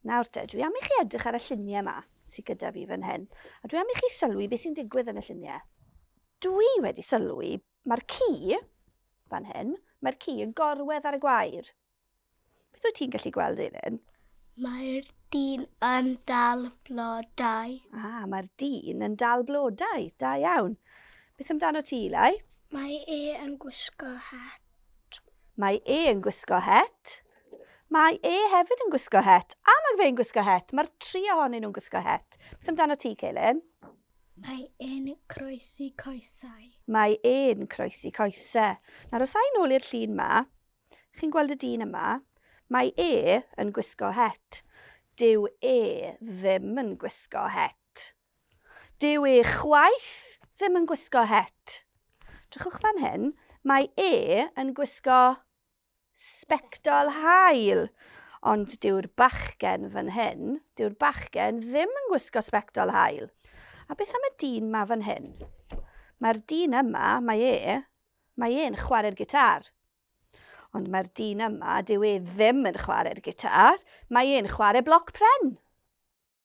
Nawr te, dwi am i chi edrych ar y lluniau yma sydd gyda fi fan hyn. A dwi am i chi sylwi beth sy'n digwydd yn y lluniau. Dwi wedi sylwi, mae'r ci fan hyn, mae'r ci yn gorwedd ar y gwair. Beth wyt ti'n gallu gweld, Elin? Mae'r dyn yn dal blodau. Ah, mae'r dyn yn dal blodau. Da iawn. Beth amdano ti, Eli? Mae e yn gwisgo het. Mae e yn gwisgo het. Mae e hefyd yn gwisgo het. A mae fe'n gwisgo het. Mae'r tri ohonyn nhw'n gwisgo het. Beth amdano ti, Celyn? Mae e'n croesi coesau. Mae e'n croesi coesau. Nawr, os ai nôl i'r llun ma, chi'n gweld y dyn yma, mae e yn gwisgo het. Dyw e ddim yn gwisgo het. Dyw e chwaith ddim yn gwisgo het. Drychwch fan hyn, mae e yn gwisgo sbectol haul. Ond dyw'r bachgen fan hyn, dyw'r bachgen ddim yn gwisgo sbectol haul. A beth am y dyn ma fan hyn? Mae'r dyn yma, mae e, mae e'n chwarae'r gitar. Ond mae'r dyn yma, dyw e ddim yn chwarae'r gitar, mae e'n chwarae bloc pren.